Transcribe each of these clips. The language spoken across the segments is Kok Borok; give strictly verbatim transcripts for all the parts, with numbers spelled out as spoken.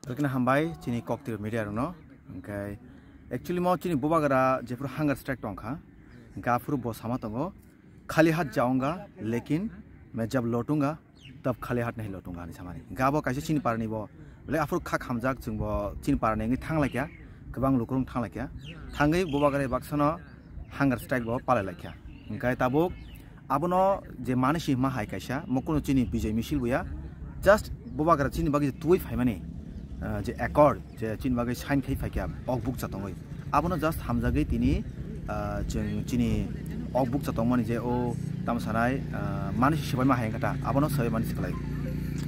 Tokina hambai chini Koktir media rokno. Hwnkhe actually mo chini bubagra jephuru hunger strike tongkha, hwnkhe aphuru bo sama tongo, "Khali hat jaunga, lekin main jab lautunga, tab khali hat nahi lautunga," hinwi samani. Hwnkhe abo kaisa chini parni bo, bole aphuru kha khamjak, chwng bo chini parni wngwi thanglaikha, kwbang lukurok thanglaikha. Thangwi bubagra baksano hunger strike bo palailaikha. Hwnkhe tabuk abono je manwi si hima hai kaisa, mo kunu chini bijai misil bo ya, just bubagra chini bagwi tuwi phaimani, ah, je accord, je chini bagwi sign khai phaikha, ok bukcha tongwi. Abono just hamjagwi tini, ah, chwng chini ok bukcha tongmani je o tamo sanai, ah, manwi si swbaima hai wngkha ta, abono swbaimani swklai.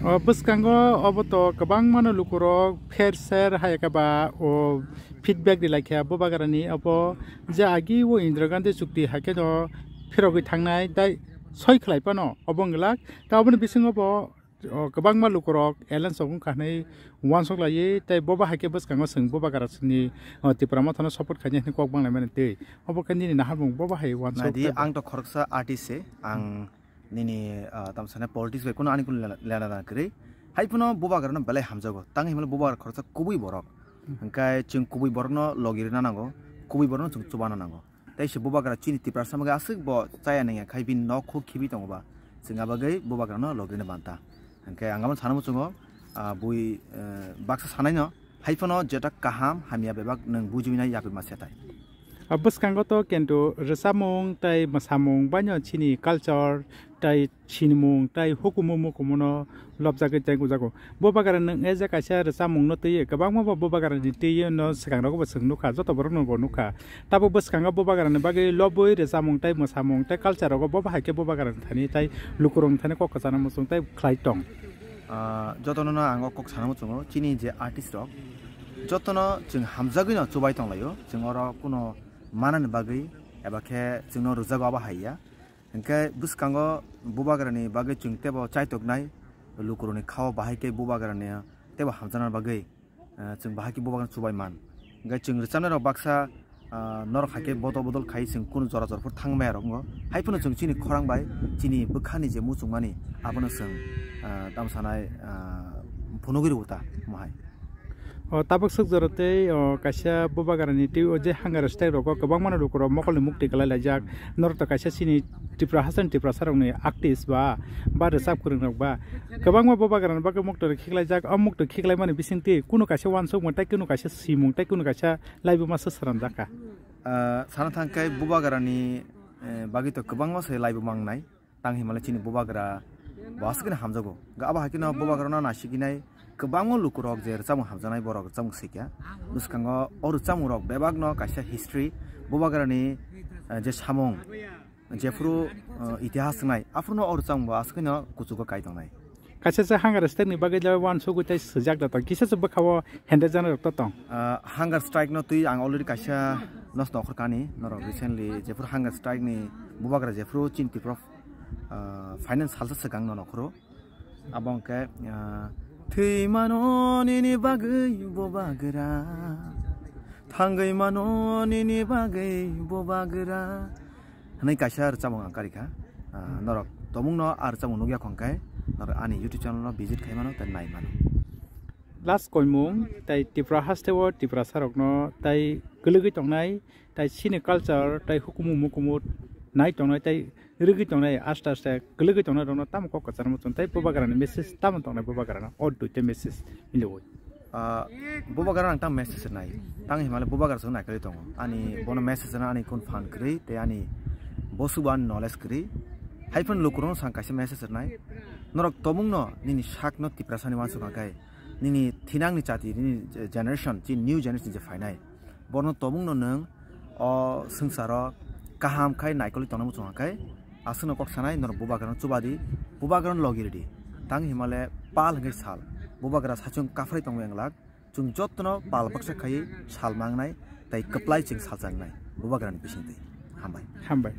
O bwskango obo to kwbangmano lukurok pher ser hai khe ba o feedback rilaikha bubagrani obo je agi o Indira Gandhi chukti hai khe no phirogwi thangnai tai soi khlai phano obo wng glak. Ta oboni bisingo bo, o, kwbangma lukurok alliance rok wngkha hinwi uansuk laiwi, tei bo bahai khe bwskango chwng bubagrani, o, Tipra Mothano support khainai hinwi kok banglaimani twi. Obo khe nini naharmung bo bahai uansuk Naidi, tei ang to khoroksa artist se, ang nini, ah, tamo sanai politics bai kuno ani kuno lena, lena dana kwrwi. Hai phano bubagrano belai hamjago. Tang himle bubagra khoroksa kubui borok. Hwnkhe chwng kubui borokno logi rwna nango, kubui borokno chwng chubana nango. Tei se bubagra chini Tiprasa bagwi aswk bo chaya nangya khai bini nok huk khibi tongo ba, chwng a bagwi bubagrano logirina banta. Hwnkhe ang abo sana muchungo, ah, bui, eh, baksa sanaino, hai phano jeta kaham hamya bebak nwng bujiwinai yapima setai. A bwskango to kintu rwchapmung tei mwsamung baino chini culture tei sinimung tei hukumu mukumuno lobjagwi tei gujago. Bubagra nwng e je kaisa rwchapmungno twiwi kwbangma bo bubagrani twiwi no swkangrogo bo chwng nukha, joto borokno bo nukha. Tabuk bwskango bubagrani bagwi lobwi rwchapmung tei mwsamung tei culture rogo bo bahai khe bubagrani thani tei lukurokni thani kok kwchana muchung tei khlai tong. Ah, jotono no ang o kok sana muchungo, chini je artist rok jotono chwng hamjagwi no chubai tonglaio, chwng oro kuno manani bagwi eba khe chwngno rwjago abo hai ya. Hwnkhe bwskango bubagrani bagwi chwng teibo chaitoknai, lukurokni khao bahai khe bubagrani teibo hamjakna bagwi, eh, chwng bahai khe bubagrano chubai man. Hwnkhe chwng rwchapnairok baksa, ah, norok hai khe bodol bodol khai chwng kunu jora jora phuru thang maya rok wngo. Hai phano chwng chini khorang bai chini bwkhani je muchungmani abono chwng, ah, tamo sanai, ah, phunugwi rwo ta omo hai. O tabuk swk jora tei, o, kaisa bubagrani tei o je hunger strike rogo kwbangmano lukurok mokolni mukti kwlai laijak. Norok to kaisa chini Tripura hasteni Tiprasa rokni artist ba, ba rwchap kwrwng rok ba kwbangma bubagrani bagwi mukti rok khiklaijak. O mukti khiklaimani bisingtwi kunu kaisa uansukmung tei kunu kaisa simung tei kunu kaisa laibuma se swnamjak kha. Ah, sana thang khe bubagrani, eh, bagwi to kwbangma se laibuma wngnai. Tang himale chini bubagra bo aswk khe hamjago. Ga abo hai kheno bubagrano nasikinai kwbangma lukurok je rwchapmung hamjaknai borok rwchapmung swi kha. Bwskango o rwchapmungrok bebakno kaisa history bubagrani, eh, je samung jephuru, eh, itihas wngnai aphuru no o rwchapmung bo aswk kheno kuchugo kai tongnai. Kaisa se hunger strike ni bagwi le uansugwi tei swijak da tong. Kisa se bwkha o hende jana rok to tong. Ah, hunger strike no twi ang already kaisa nos nokhor kani norok recently jephuru hunger strike ni bubagra jephuru chini Tripura, ah, finance salsa swkang no nokhoro. Abo hwnkhe, ah, "Thwi mano nini bagwi bubagra, thangwi mano nini bagwi bubagra." Hwnwi kaisa rwchapmung ang karikha. Ah, norok tongmungno a rwchapmung nukya khong khe norok ani YouTube channel no visit khai mano tei nai mano. Last koimung tei Tripura hasteo Tiprasa rokno tei kwlwgwi tongnai tei chini culture tei hukumu mukumu nai tongnai tei rwgwi tongnai aste aste kwlwgwi tongnai rokno tamo kok kwchangma chwng tei bubagrani message tamo tongnai bubagrano o duita message miliwi. Ah, bubagra ang tang message rwnai. Tang himale bubagra chwng naikolwi tongo. Ani bono message rwna ani kun fan kwrwi tei ani bosugo ani knowledge kwrwi. Hai phano lukurokno sang kaisa message rwnai. Norok tobungno nini sakno Tiprasani uansuk kha khe, nini thinangni chati, nini generation, chini new generation je phainai. Borno tobungno nwng o swngcharo kaham khai naikolwi tongna muchung kha khe, aswkno kok sanai norok bubagrano chubadi, bubagrano logi rwdi. Tang himale pal hwnkhe sal, bubagra sachung kaphrai tongwi wnglak, chwng jotono pal baksa khaiwi sal mangnai tei kwplai chwng salchangnai bubagrani bisingtwi. Hambai. Hambai.